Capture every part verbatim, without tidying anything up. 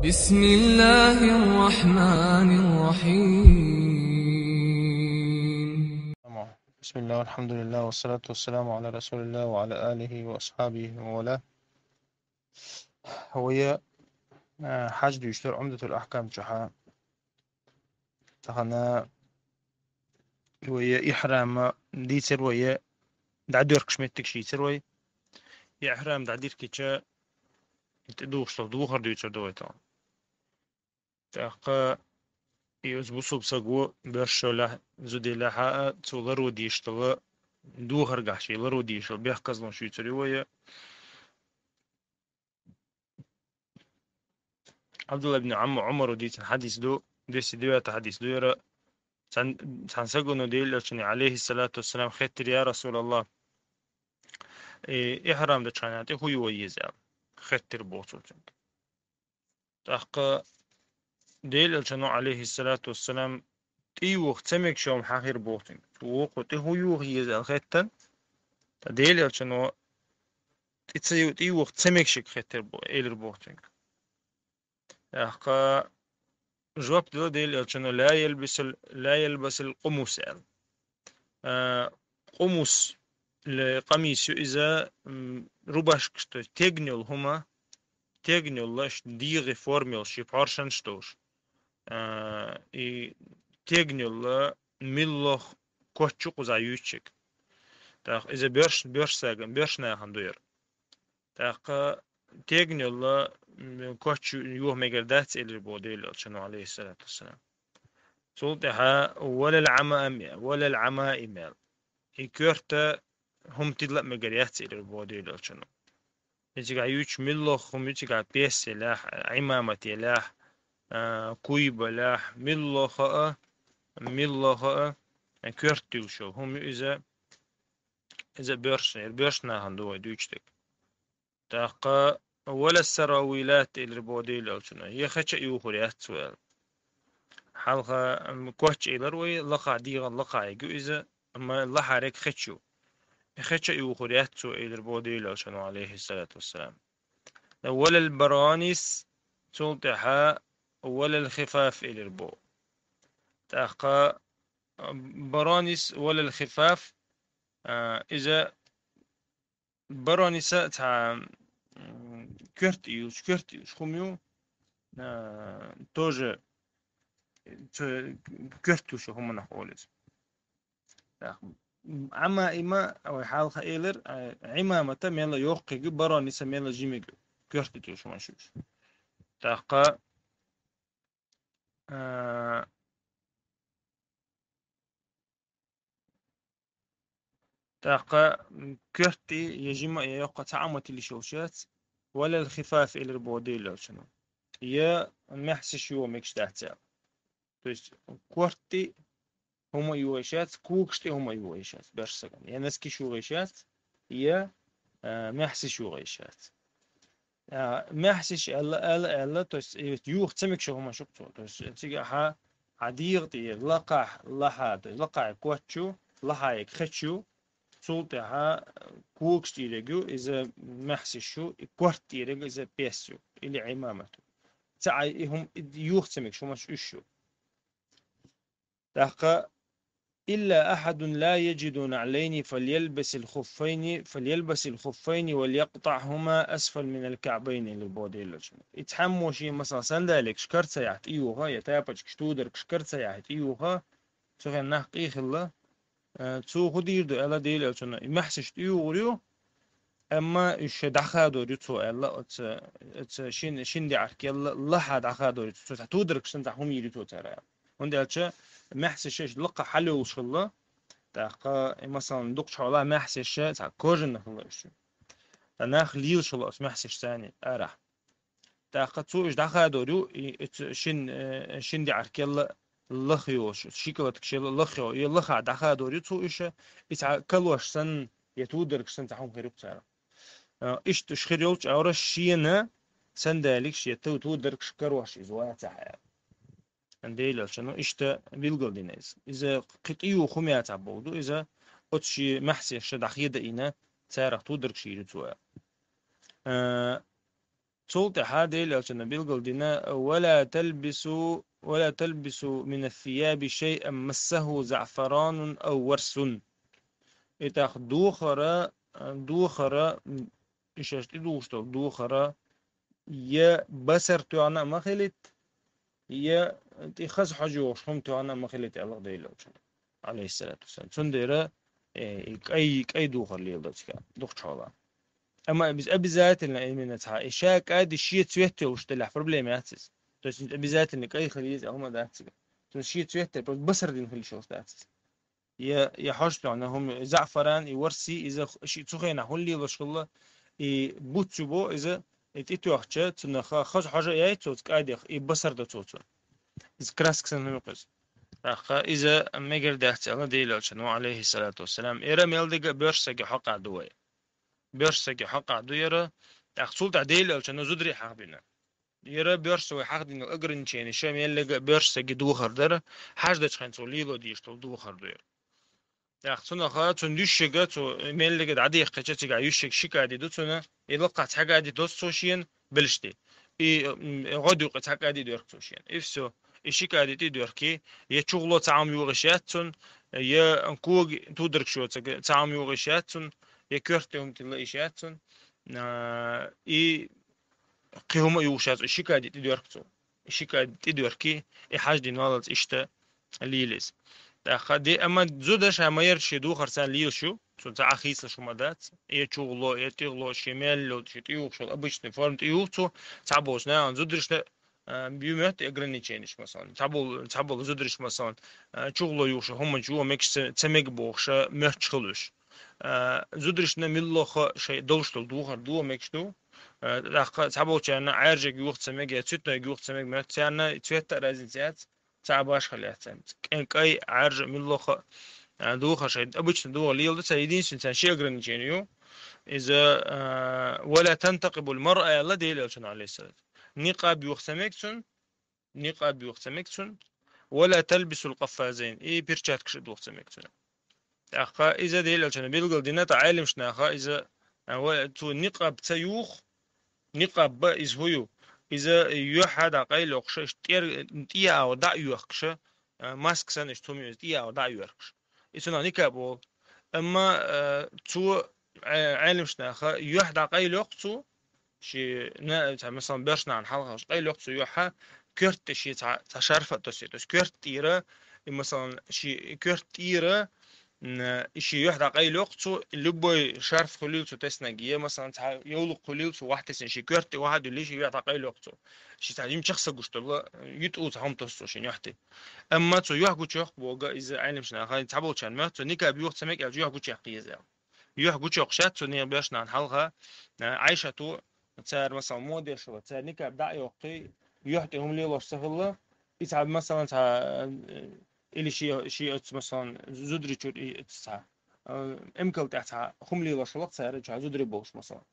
بسم الله الرحمن الرحيم. بسم الله والحمد لله والصلاة والسلام على رسول الله وعلى آله وأصحابه ومن والاه. Вай, э, хьаж дуьйцур Умдатул Ахкам чу. Тахан вай ихьрам дийцар вай, дӀадоьркаш меттигаш йийцар вай. Ихьрам дӀадиркича, тӀедухуш дола духар дуьйцур ду вай тахан. ТӀаккха из бусалба саго боьршалехь, зуделехь а, цо ларван дезаш дола, духаргахь ший ларван дезаш дола бехказлонаш юьйцур ю вай. Ӏабдулла ибн Ӏам-, Ӏумара дийцина хьадис ду, двести девятый хьадис ду яра. Цхьан, цхьан саго Даьла Элчане, Ӏалайхи ссалату вассалам, хаьттар: «Я Расулаллах, э, ихьрам деча хана тӀе хӀун юха еза?» — аьлла. Хаьттар боху цо цуьнга. ТӀаккха Даьла Элчано, Ӏалайхи ссалату вассалам, тӀе юха ца мегаш йола хӀума хьахийра боху цуьнга. Цо вукхо тӀе хӀун юха еза аьлла хаьттина. ТӀаккха Даьла Элчано тӀе ца ю-, тӀе юха ца мегаш йолга хаьттар бо-, элира боху цуьнга. ТӀаккха жоп делла Даьла Элчано: «Ла ялбасул, ла ялбасул къумус», — аьлла. А, къумус, ле, къамис ю иза, м, рубашкаш, то есть тегна йола хӀума, тегна йола, ш-, дегӀа форма йолаш, ши пхьоршанаш долаш. А, и тегна йола миллох коч ю кхузахь юьйцуш йолга. ТӀаккха иза боьрш-, боьрш саган, боьрш нахана ду яра. ТӀаккха тегна йола, м, коч юха мегар дац, элира боху Даьла Элчано, Ӏалайхи ссалату вассалам. Цул тӀаьхьа: «Валал Ӏамаим, валал Ӏамаим», — аьлла. И коьрта хӀума тидала а мегар яц, элира боху Даьла Элчано. И цигахь юьйцуш миллох хӀума ю, цигахь пес елахь, Ӏимамат елахь, а, куйбалахь, миллоха а, миллоха а, а, коьрта туьллуш йола хӀума ю иза, иза боьрш, боьрш нахана ду вай дуьйцуш дерг. ТӀаккха: «Вала саравилат», — элира боху Даьла Элчано. Я хеча а юхур яц цо аьлла. Хьалха, м, коч элира вай, лакхахь дегӀан лакхахь йолга ю иза, амма лахьара йолга хеча ю. Я хеча а юхур яц цо, элира боху Даьла Элчано, Ӏалайхи ссалату вассалам. «Валал баранис», цул тӀаьхьа: «Валал хифаф», — элира боху. ТӀаккха, а, баранис, валал хифаф, а, иза баранис цхьа, м, коьрта йолуш, коьрта йолуш хӀума ю, а, тоже, ц-, коьрта йолуш хӀуманах олу иза. Так. Ӏамаим вай хьалха элира, а, Ӏимамат мел йоккха йолга ю, баранис мел жима йолга ю. Коьрта йолуш хӀуманаш ю уьш. ТӀаккха, а, тӀаккха, м, коьрта я жима, я йоккха цхьа Ӏамат йолуш йолуш яц, валал хифаф элира боху Даьла Элчано. Я маьхьсаш юха мегаш дац аьлла. То есть коьрта хӀума юха йиш яц, когаш тӀе хӀума юха йиш яц, боьрша сагана. Я носкиш юха йиш яц, я, а, маьхьсаш юха йиш яц. А, маьхьсаш аьлла, аьлла, аьлла, то есть, и юха ца мегаш йолу хӀуманаш ю-кх цо. То есть, цига хьан, хьан дегӀа тӀера лакхахь, лахьа, то есть, лакхахь коч ю, лахьа йолга хеча ю, цул тӀаьхьа когаш тӀера йолга ю, иза маьхьсаш ю, и коьрта тӀера йолга иза пес ю, или Ӏимамат ю. Ца Ӏай и хӀума, и юха ца мегаш хӀуманаш уьш ю. ТӀаккха: «Илла ахьадун ла яджиду наӀлайни фальялбасил хуффайни, фальялбасил хуффайни валякътаӀхӀума асфал минал каӀбайни», — элира боху Даьла Элчано. И цхьаммо шен, масала, сандаликаш кара ца яхь тӀеюха, я тапочкаш, тударгаш кара ца яхь тӀеюха, цу хенахь нах къий хилла, э, цо хӀун дийр ду аьлла Даьла Элчано, и маьхьсаш тӀеюхур ю, амма уьш дӀахадор ю цо аьлла, оцу, оцу шин, шин даьӀахкел лахьа дӀахадор ю цо, цо цхьа тударгаш санна цхьа хӀума йийр ю цо цара аьлла. ХӀунда аьлча маьхьсаш лакха хьалайолуш хилла, тӀаккха, и, масалан, дукхачу хьолахь маьхьсаш цхьа кожаный хилла уьш. Ткъа нах лелаш хилла оцу маьхьсашца царна арахь. ТӀаккха цо уьш дӀахадор ю, и, и ц-, шин, э, шин даьӀахкел лаха йолуш, шоколадкашел лаха йо-, и лаха дӀахадор ю цо уьш, и цхьа калош санна, я тударгаш санна цхьа хӀума хир ю-кх цара. Э, иштта уьш хир йолчу агӀора шена сандаликаш я ту-, тударгаш карош иза вацахь аьлла. Ан Даьла Элчано иштта билгалдина иза. Иза кхин тӀеюха хӀума яцахь бохург ду, иза оцу шен маьхьсаш дӀахеда а йина, царах тударгаш йийр ю цо аьлла. Э, Цул тӀаьхьа Дела Элчано билгал дина: «ولا تلبسوا، ولا تلبسوا من الثياب شيئا مسه زعفران أو ورس». И тӀаккха духара, духара, м, и шаьш тӀедугӀуш долу духара, я басар тоьхна а ма хилийта, я тӀе хаза хьожа йогӀуш хӀума тоьхна а ма хилийта, аьлла Дела Элчано, алейхиссалату вассалам. Цундела, э, и кӀай, кӀай духар леладо цигахь, дукхачу хьолахь. Амма без-, обязательно именно цхьа, и ша кӀади шен цвет йолуш делахь, проблема яц иза. То есть обязательно кӀай хила еза хӀума дац цига. То есть шен цвет тера, просто басар дина хила йиш йолуш дац иза. Я, я хьожа тоьхна хӀума, заъфаран и ворс, иза х-, ши-, цу хенахь хӀун лелош хилла, и буц ю бо иза, и тӀетоьхча, цунах ха-, хаза хьожа а яй цо цу кӀадех, и басар до цо цунна. Иза краска санна хӀума ю-кх иза. ТӀаккха иза мегар дац аьлла Дела Элчано, алейхиссалату вассалам. Эра мел дага а боьрша сага хьокъехь ду вай. Боьрша сага хьокъехь ду яра, тӀаккха цул тӀаьхьа Дела Элчано зударий хьахдина. Яра боьрша сага хьахдина ограничени, ша мел дага а боьрша сага духар дара, хьаж дечу хенахь цо лело дезаш долу духар ду яра. ТӀаккха цунах, цунна юьшшига, цо мел дага а дӀадехкича, цигахь юьшшига ши кӀади ду цунна, и лакхахь цхьа кӀади доцу цо шена, белшаш де. И, м, гӀодаюкъе цхьа кӀади доьрху цо шена. И всё. И ши кӀади тӀедоьрхкий, я чугӀло цхьа хӀума югӀуш яц цунна, я кога тударгаш йоцург цхьа хӀума югӀуш яц цунна, я коьрта хӀума тилла йиш яц цунна. А, и кхин хӀума а югӀуш яц, и ши кӀади тӀедоьрху цо. И ши кӀади тӀедоьрхкий, и хьаж дина валлалц иштта лелийза. ТӀаккха де, амма зуда ша ма яра шен духар царна лелаш ю, цунна цхьа а хийцалуш хӀума дац, я чугӀло, я тӀегӀло, шен мел йолу, шен тӀеюхуш йолу обычный форма тӀеюху цо, цхьаболчу нахана зударшна, а, ю моьтту и ограниченеш, масалан. Цхьаболу, цхьаболу зударш, масалан, а, чугӀло юхуш хӀуманаш ю мегаш ца, ца мега бохуш, а, моьттуш хуьлу уьш. А, зударшна муьлхха а шайн долуш долу духар ду мегаш ду. А, тӀаккха цхьаболчарна Ӏаьржег юха ца мега, я цуьтнойг юха ца мега моьтту. Царна цвет а разница яц, цхьа а башхалла яц царна. КӀай, Ӏаьржа, муьлхха а, а, духар шайн обычно духар леладо царна, единственное, царна ши ограничени ю. Иза, а, «ولا تنتقب المرأة», аьлла Дела Элчано, алейхиссалату. Никъаб юха ца мега цунна, никъаб юха ца мега цунна, «ولا تلبسوا القفازين», и перчаткаш а духа ца мега цунна. ТӀаккха иза Дела Элчано билгал дина, тӀаккха Ӏеламнаха иза, а, ва-, цо никъаб ца юху, никъаб ба иза хӀун ю? Иза юьхьа дӀа къайлайоккхуша, иштта тӀер-, тӀеагӀо дӀа а йоьхкуша, а, маска санна иштта хӀума ю иза, тӀеагӀо дӀа а йоьхкуша. И цунах никъаб олу. Амма, а, цо, Ӏе-, Ӏеламнаха юьхьа дӀа къайлайоккху цо, шен на-, цхьа, масалан, боьрша нахана хьалха къайлайоккху цо юьхьа, коьрта тӀе шен цхьа, цхьа шарф а тосий, то есть коьрта тӀера, и, масалан, шен коьрта тӀера, м, и шен юьхьа дӀа къайлайоккху цо, и любой шарф хуьлийла цо теснарг, я, масалан, цхьа йовлакх хуьлийла цо вахьа тесна, шен коьрта тӀе вахьа а дуьллий, шен юьхьа дӀа къайлайоккху цо. Шен цхьа жимма чехка са гуш долу, ютӀа цхьа хӀума тосу цо шен юьхь тӀе. Амма цо юьхь гучуйоккху боху иза Ӏеламнаха, цхьаболчарна моьтту, цо никъаб юха ца мега аьлча, юьхь гучуяккха еза аьлла. Юьхь гучуйоккхуш яц цо нехан боьрша нахана хьалха, а, Ӏайшата, цара, масалан, модеш хилла, цара никъаб дӀа а йоккхий, юьхь тӀе хӀума лелош ца хилла, и цхьа, масалан, цхьа, э, или ши, ши оцу, масалан, зударий чуьра и оцу цхьа, э, эмкал тӀехь цхьа хӀума лелош хилла цара, чохь зударий болуш, масалан.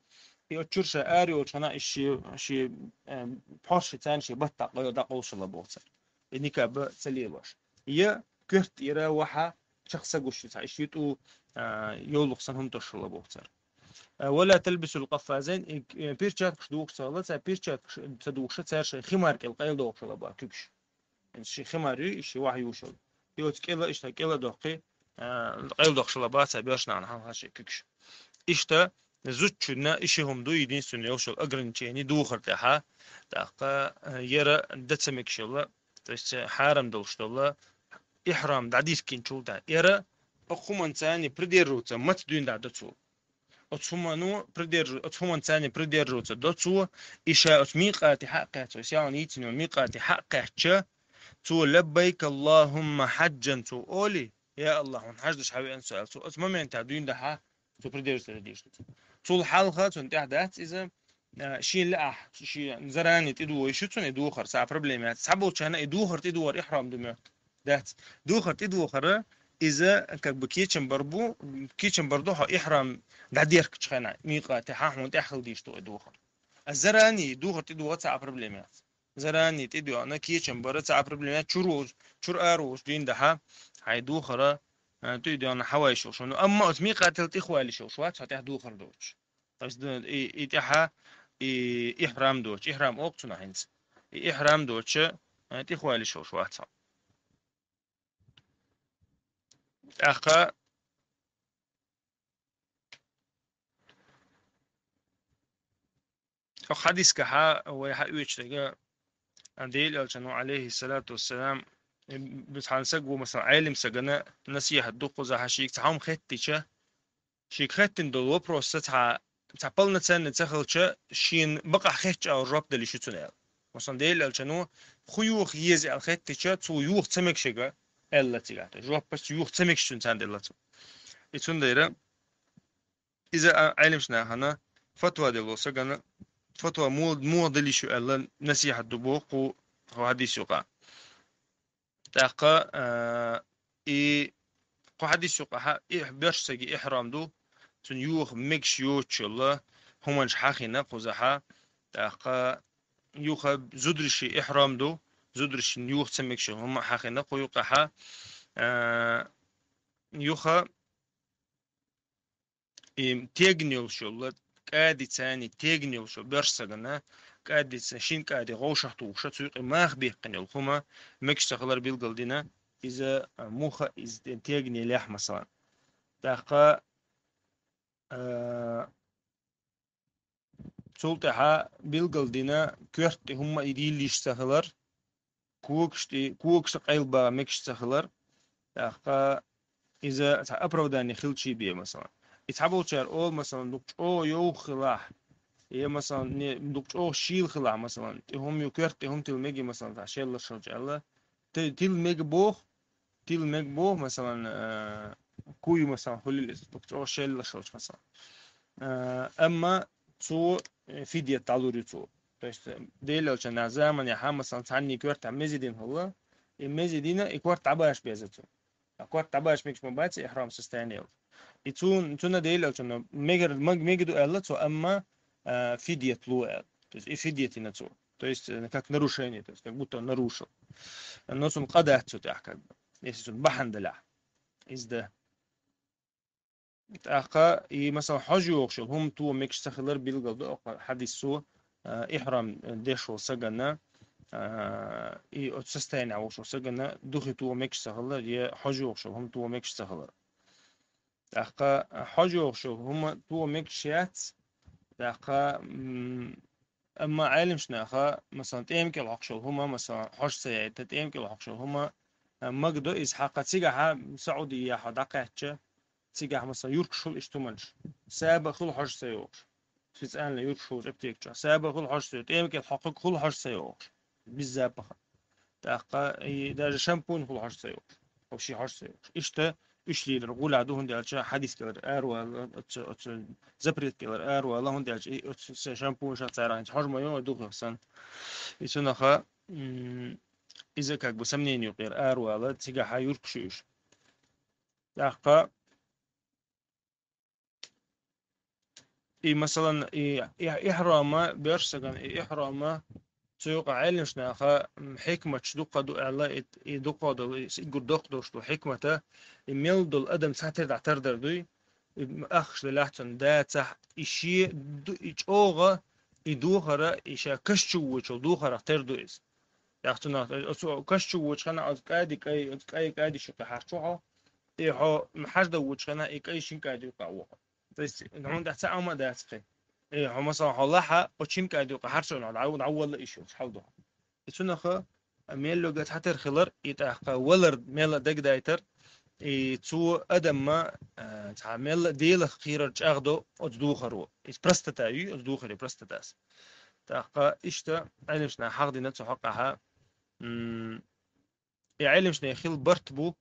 И оцу чуьра ша ара йолчу хана и ши, ши, э, пхьорш царна ши баттахь дӀакъовлуш хилла боху цара. И никъаб ца лелош. Я коьрта тӀера вахьа чехка са гуш ю цхьа, иштта ютӀа, а, йовлакх санна хӀума тосуш хилла боху цара. А, «ولا تلبسوا القفازين», и, э, перчаткаш духуш ца хилла, цара перчаткаш ца духуша, цара шайн химар кӀел къайладохуш хилла боху куьгаш. Ши химар ю, и ши вахьа юшалла. И оцу кӀела, иштта кӀела доккхий, а, къайладохуш хилла боху цара боьрша нахана хьалха шайн куьгаш. Иштта зудчунна и ши хӀума ду, единственное, йолуш йолу ограничени духар тӀехьа, тӀаккха, а, яра дан ца мегаш йолу, то есть, э, хьарам долуш долу, ихьрам дӀадискинчул тӀаьхьа. Яра оцу хӀуманца придерживаться маца дуьйна дӀа до цо. Оцу хӀумано придержи-, оцу хӀуманца придерживаться до цо, и ша оцу микъате хьа а кхаьчча, оцу ялан йийцина йолу микъате хьа а кхаьчча, цо: «لبيك اللهم حجا», цо олий, «Я АллахӀ, хьуна хьаж деш хьавеана со», аьлла, цо оцу моментехь дуьйна дахьа, цо придерживаться деш ду цо. Цул хьалха цунна тӀехь дац иза, а, шен лаахь, шен зарани тӀедугӀуш ю цунна и духар, цхьа проблема яц. Цхьаболчарна и духар тӀедугӀар ихьрам ду моьтту. Дац. Духар тӀедухара, иза как бы кечам бар бу, кечам бар ду хьо ихьрам дӀадеркачу хенахь, микъате хьан хьуна тӀехь хила дийш ду и духар. А зарани духар тӀедугӀа цхьа а проблема яц. Зарани тӀедоьгӀна кечам бара цхьа а проблема яц, чуьра волуш, чуьра ара волуш дуьйна дахьа, хьайн духара, а, тӀедоьгӀна хьавайш йолуш. Ну, амма оцу микъател тӀехвалиш йолуш вац, хьо тӀехь духар доцуш. То есть, ду-, и, и тӀаьхьа, и ихьрам доцу, ихьрам оха цунах хӀинца. И ихьрам доцу, а, тӀехвалиш йолуш вац хьо. ТӀаккха хьо хьадисгахьа вай хьаоьцуш дерг, а, Делан Элчано, алейхи салату вассалам, и, цхьана саг ву, масала, Ӏелим сагана насихьат ду кхузахьа, шийга цхьа хӀума хеттича, шийга хеттина долу вопросца цхьа, цхьа полноценный ца хилча, шена бакъахь хетча аьлла жоп дала йиш ю цунна аьлла. Масала, Делан Элчано хӀун юха еза аьлла хеттича, цо юха ца мегаш ерг аьлла цигахь. То есть жоппаш юха ца мегаш цунна царна делла цо. И цундела иза а Ӏелимчу нахана фатва делла сагана, фатва муха, муха дала йиш ю аьлла насихьат ду боху кху хьадис юкъа. ТӀаккха, а, и кху хьадис юкъахьа и боьрша саги ихьрам ду, цунна юха мегаш йоцуш йолу хӀуманаш хьахийна кхузахьа, тӀаккха юха зударши ихьрам ду, зударшна юха ца мегаш йолу хӀума хьахийна кху юкъахьа, а, юха и тегна йолуш йолу, кӀадица царна тегна йолуш йолу боьрша сагана, кӀадица шина кӀади гӀовшах тухуша, цу юкъе маха бехкина йолу хӀума мегаш ца хилар билгал дина, иза, а, муха, иза те-, тегнелехь, масалан. ТӀаккха, а, цул тӀаьхьа билгал дина, коьрта тӀе хӀумма и йилла йиш ца хилар, когаш тӀе, когашца къайлабаха мегаш ца хилар, тӀаккха иза цхьа оправдание хилчий бен, масалан. И цхьаболчара олу, масалан, дукха чӀогӀа йовха хилахь, я, масалан, не, дукха чӀогӀа шийла хилахь, масалан, тӀе хӀума ю, коьрта тӀе хӀума тилла мега, масалан, цхьа шелларш йолчу аьлла, ти-, тилла мега боху, тилла мега боху, масалан, э, куй, масалан, хуьлийла иза, дукха чӀогӀа шелларш йолчу, масалан. Э, амма цо, э, фидият дӀалур ю цо. То есть, э, Делан Элчанан заманехьа, масалан, цхьанний коьртахь мези дина хилла, и мези дина, и корта дӀабаша беза цо. А корта дӀабаша мегаш ма бац, ихьрам состояние йолуш. И цун-, цунна Делан Элчано мегар-, мег-, мега ду аьлла цо, амма, а, фидият ло аьлла. То есть и фидият йина цо. То есть, э, как нарушение, то есть как будто нарушил. Но цунна къа дац цу тӀехь, как бы, если цунна бахьана далахь. Иза да. ТӀаккха и, масалан, хьожа йогӀуш йолу хӀума тоха мегаш ца хилар билгал ду, оха хьадисо, а, ихьрам деш волу сагана, а, и оцу состояние волуш волу сагана духи тоха мегаш ца хилар, я хьожа йогӀуш йолу хӀума тоха мегаш ца хилар. ТӀаккха хьожа йогӀуш йолу хӀума тоха мегаш яц, тӀаккха, м, амма Ӏелимчу наха, масалан, тӀема кӀел хьокхуш йолу хӀума, масалан, хьожа ца яйта, тӀема кӀел хьокхуш йолу хӀума, а, магадо иза хьакха цигахьа Саудия хьо дӀакхаьчча, цигахь, масалан, юркуш хуьлу иштта хӀуманаш. Саба хуьлу хьожа ца йогӀуш. Специально юркуш хуьлу аптека чохь. Саба хуьлу хьожа ца йогӀуш. ТӀема кӀел хьокхург хуьлу хьожа ца йогӀуш. Беззапаха. ТӀаккха и даже шампунь хуьлу хьожа ца йогӀуш. Вообще хьожа ца йогӀуш. Иштта уьш лелар гӀуллехь ду, хӀунда аьлча хьадис кӀелара аравала, оцу, оцу запрет кӀелара аравала, хӀунда аьлча и оцу шампуньша цара хӀинца хьожа ма йогӀу духих санна. И цунаха, м, иза как бы сомнение юкъера аравала, цигахьа юркуш ю уьш. ТӀаккха и, масалан, и, и, ихьрама, боьрша сагана и ихьрама, цу юкъа Ӏелимчу наха, м, хьикматаш дуккха ду аьлла, и, и дуккха долу, и сиггур доккха долуш ду хьикмата, и мел долу адам цхьатера дӀа тардар дуй, и, м, ахча делахь цунна дацахь, и шен ду-, и чӀогӀа, и духара, и ша каш чу вочул духарах тера ду иза. ТӀаккха цунах, оцу каш чу вочу хенахь, оцу кӀади кӀай, оцу кӀай кӀади шу кхин хьарчо хьо, и хьо хьажда вочу хенахь, и кӀай шин кӀади юкъа воху. То есть, хьуна тӀехь цхьа а ма дац кхин. И хьо, масалан, хьо лахьа, оцу шин кӀади юкъа хьарчо хьо, дӀа-, дӀаволла иш йолуш хьал ду. И цунаха мел йога цхьатера хилар, и тӀаккха валар мел дагадайтар, и цо адамма, а, цхьа мел Делах кхерар чӀагӀдо оцу духаро. Иза простота ю, оцу духаре простотас. ТӀаккха иштта Ӏелимчу наха хьахдина цу хьокъахьа, м, и Ӏелимчу нехан хила барт бу,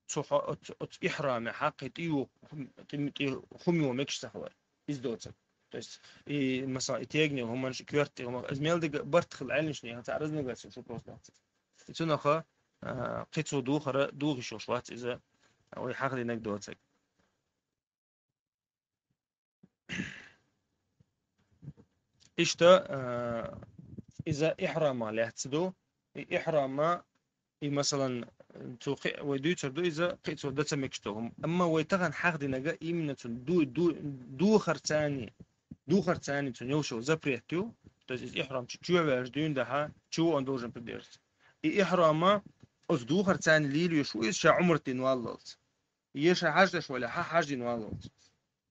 цу хьо-, оцу, оцу ихьрамехьа кхин тӀе йо-, хӀум-, тӀе, тӀе хӀума йо мегаш ца хилар. Иза доцург. То есть, и, масалан, и тегнел хӀуманаш, и коьрта тӀе хӀума, иза мел дика барт хила Ӏелимчу нехан цхьа разногласия шу просто дац. И цунаха, а, кхин цо духара, духуш йолуш вац иза, а, вай хьахдинарг доцург. Иштта, а, иза ихьрама лаьцна ду. И ихьрама, и, масалан, цо кхин а вай дуьйцур ду иза, кхин а цо дан ца мегаш долу хӀума. Амма вай тахана хьахдинарг именно цунна ду-, ду-, духар царний, духар царна цунна йолчу запрет ю, то есть иза ихьрам чу чоьваьлча дуьйна дахьа, чего он должен придерживаться. И ихьрама оцу духар царна лелош ву иза ша Ӏумрат дина валлалц. Е ша хьаж деш валахь, хьаж дина валлалц.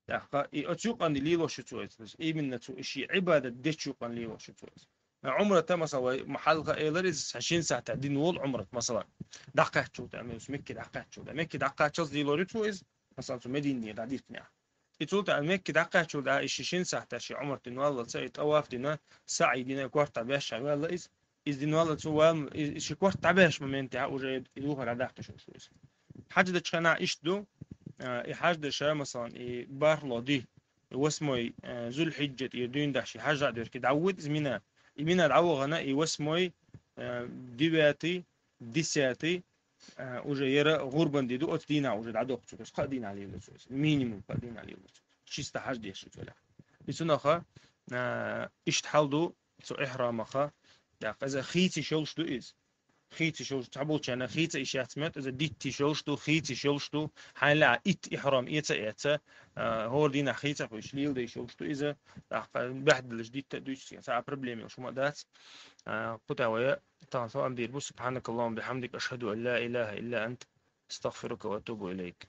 ТӀаккха и оцу юкъанна лелош ю цо иза. Именно цо и ши Ӏибадат дечу юкъанна лелош ю цо иза. Ӏумрата, масала, вай хьалха элира иза, сан шин сахьтехь дина волу Ӏумрат, масала. ДӀакхаьччул тӀаьхьа, Мекке дӀакхаьччул тӀаьхьа. Мекке дӀакхаччалц лелор ю цо иза, масала, цу Мединане дӀадиркхнехь. И цул тӀаьхьа Мекке дӀакхаьччул тӀаьхьа, и ши шин сахьтехь ши Ӏумрат дина валлалца, и тӀаваф дина, саӀй дина, корта беш ваьлла иза. Иза дина валлалца ван, и, и ши корта дӀабеш моментехь уже и духар дӀадаккхаш ву иза. Хьаж дечу хенахь иштта ду, а, и хьаж деша, масалан, и бархӀло ди, и восьмой, э, Зулхьиджа тӀера дуьйна дахьа ши хьажа а доьрки дӀавоьду иза Мина. И Мина дӀавахана, и восьмой, э, девятый, десятый, э, уже яра гӀурбан ди ду, оцу дийнахь уже дӀадоккху цо, кхаа дийнахь лело цо иза. Минимум кхаа дийнахь лело цо. Чисто хьаж деш ю цо лаьа. И цунаха, э, иштта хьал ду, цу ихьрамаха, тӀаккха иза хийцаш йолуш ду иза. Хийцаш йолуш, цхьаболчарна хийца йиш яц моьтту, иза дитташ йолуш ду, хийцаш йолуш ду, хьайна лаьа итт ихьрам эца а эца, а, хӀора дийнахь хийца а хуьйцуш леладеш йолуш ду иза, тӀаккха баьхьделлаш дитта а дуьйцу, цхьа а проблема йолуш хӀума а дац. А, кху тӀехь вай тахана салам дийр бу, سبحانك اللهم وبحمدك، أشهد أن لا إله إلا أنت، أستغفرك وأتوب إليك.